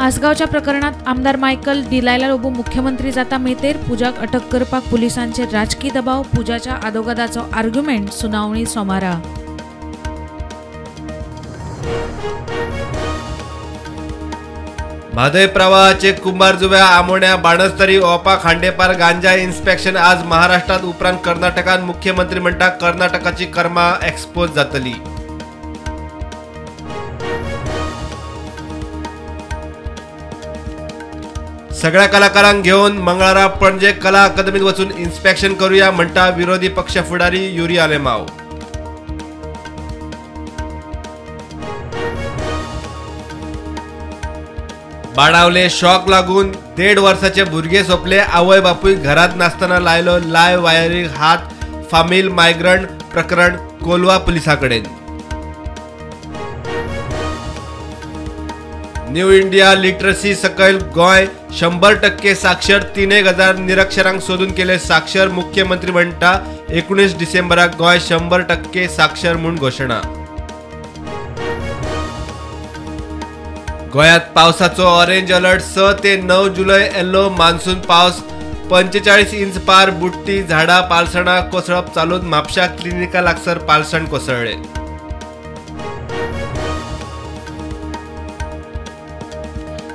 आसगांवच्या प्रकरणात आमदार Michael Delilah Lobo मुख्यमंत्री जाता मेतेर पूजाक अटक करपाक पुलिसांचेर राजकी दबाव. पूजाच्या आदोगादाचो आर्ग्युमेंट सुनावणी सोमारा. म्हादय प्रवाहाचे कुंभारजुव्या आमोण्या बाणस्तरी ओपा खांडेपार गांजा इन्स्पेक्शन आज महाराष्ट्रात उपरांत कर्नाटकात. मुख्यमंत्री म्हणटा कर्नाटकाची कर्मा एक्सपोज जातली. सगळ्या कलाकारांक घेवन मंगळारा पणजे कला अकादमीत वचून इन्स्पेक्शन करूया म्हणटा विरोधी पक्ष फुडारी युरी आलेमाव. बाणावले शॉक लागून 1.5 वर्साचे भुरगे सोंपले. आवय बापूय घरात नासतना लायलो लाय वायरीक हात. फामील मायग्रंट प्रकरण कोलवा पुलिसां कडेन. न्यू इंडिया लिटरसी सकयल गोंय 100% साक्षर. 3,000 निरक्षरांक सोदून केले साक्षर. मुख्यमंत्री म्हणटा 19 डिसेंबराक गोंय 100% साक्षर म्हूण घोशणा. गोंयांत पावसाचो ऑरेंज अलर्ट. 6 ते 9 जुलय येल्लो मान्सून पावस 45 इंच पार. बुडटी झाडां पालसणां कोसळप चालून म्हापशा क्लिनिका लागसर पालसण कोसळ्ळे.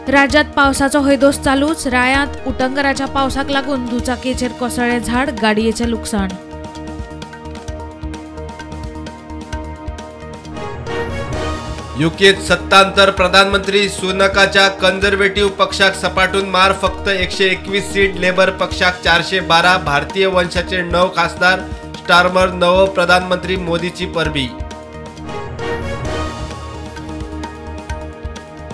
राज्यात पावसाचो हैदोस चालूच. रायांत उटंगराच्या पावसाक लागून दुचाकीचेर कोसळ्ळें झाड, गाडयेचें लुकसाण. युकेत सत्तांतर. प्रधानमंत्री सुनकाच्या कंझर्वेटिव्ह पक्षाक सपाटून मार. फक्त 121 सीट, लेबर पक्षाक 412. भारतीय वंशाचे 9 खासदार. स्टारमर नवो प्रधानमंत्री. मोदीची परबी.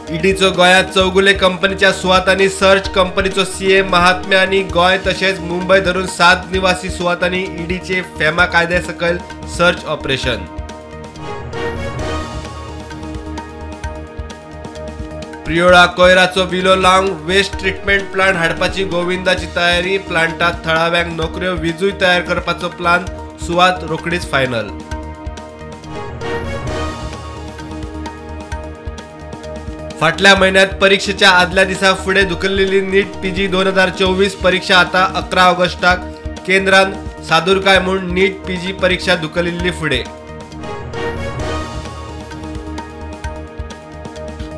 ईडीचो गोंयांत चौगुले कंपनीच्या सुवातांनी सर्च. कंपनीचो सीए महात्म्य आनी गोंय तशेंच मुंबय धरून 7 निवासी सुवातांनी ईडीचे फेमा कायद्या सकयल सर्च ऑपरेशन. प्रियोळा कोयराचो विलो लावंक वेस्ट ट्रिटमेंट प्लांट हाडपाची गोविंदाची तयारी. प्लांटात थळाव्यांक नोकऱ्यो, विजूय तयार करपाचो प्लान. सुवात रोखडीच फायनल. फाटल्या म्हयन्यात परीक्षेच्या आदल्या दिसा फुडें धुकल्लेली नीट पीजी 2024 परीक्षा आता 11 ऑगस्टाक. केंद्रान सादुरकाय म्हूण नीट पीजी परीक्षा धुकलिल्ली फुडें.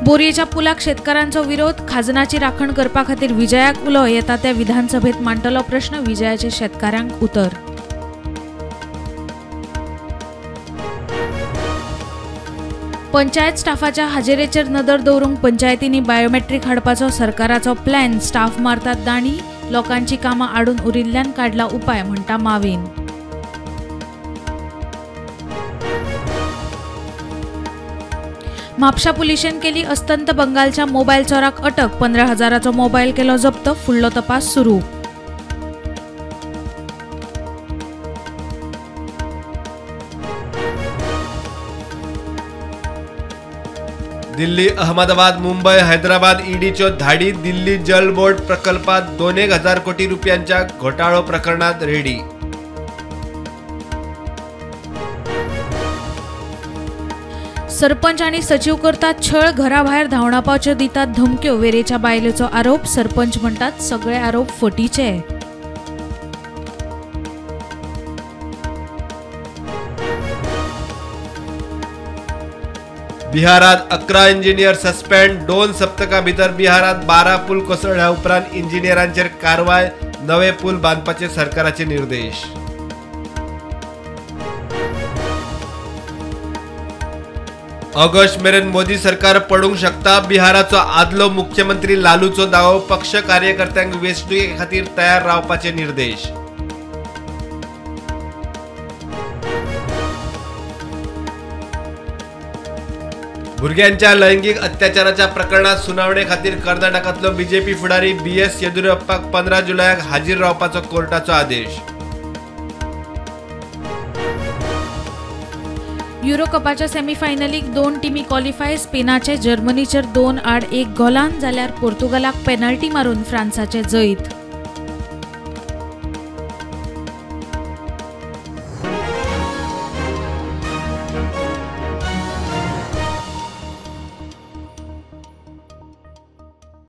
बोरयेच्या पुलाक शेतकारांचो विरोध. खाजनाची राखण करपा खातीर विजयाक उलो. येता त्या विधानसभेत मांडटलो प्रश्न. विजयाचे शेतकारांक उतर. पंचायत स्टाफाच्या हाजेरेचेर नदर दवरूंक पंचायतींनी बायोमेट्रीक हाडपाचो सरकाराचो प्लॅन. स्टाफ मारतात दाणी, लोकांची कामां आडून उरिल्ल्यान काडला उपाय म्हणटा मावीन. म्हापशा पुलिशेन केली अस्तंत बंगालच्या मोबायल चोराक अटक. 15,000चो मोबायल केलो जप्त. फुडलो तपास सुरू. दिल्ली, अहमदाबाद, मुंबय, हैदराबाद ईडीच्यो धाडी. दिल्ली जल बोर्ड प्रकल्पात 2,000 कोटी रुपयांच्या घोटाळो प्रकरणात रेडी. सरपंच आनी सचीव करतात छळ. घराभायर धांवडावपाच्यो दितात धमक्यो. वेरेच्या बायलेचो आरोप. सरपंच म्हणटात सगळे आरोप फटीचे. बिहारात 11 इंजिनियर सस्पेंड. 2 सप्तकां भितर बिहारात 12 पूल कोसळ्ळ्या उपरांत इंजिनियरांचेर कारवाय. नवे पूल बांदपाचे सरकाराचे निर्देश. ऑगस्ट मेरेन मोदी सरकार पडूंक शकता. बिहाराचो आदलो मुख्यमंत्री लालूचो दावो. पक्ष कार्यकर्त्यांक वेंचणुके खातीर तयार रावपाचे निर्देश. भुरग्यांच्या लैंगिक अत्याचाराच्या प्रकरणात सुनावणे खातीर कर्नाटकांतलो बीजेपी फुडारी बी.एस. येदियुरप्पाक 15 जुलयाक हाजीर रावपाचो कोर्टाचो आदेश. युरो कपाच्या सेमीफायनलीक 2 टिमी क्वॉलिफाय. स्पेनाचे जर्मनीचेर 2-1 गोलान, जाल्यार पोर्तुगालाक पेनल्टी मारून फ्रांसाचे जैत.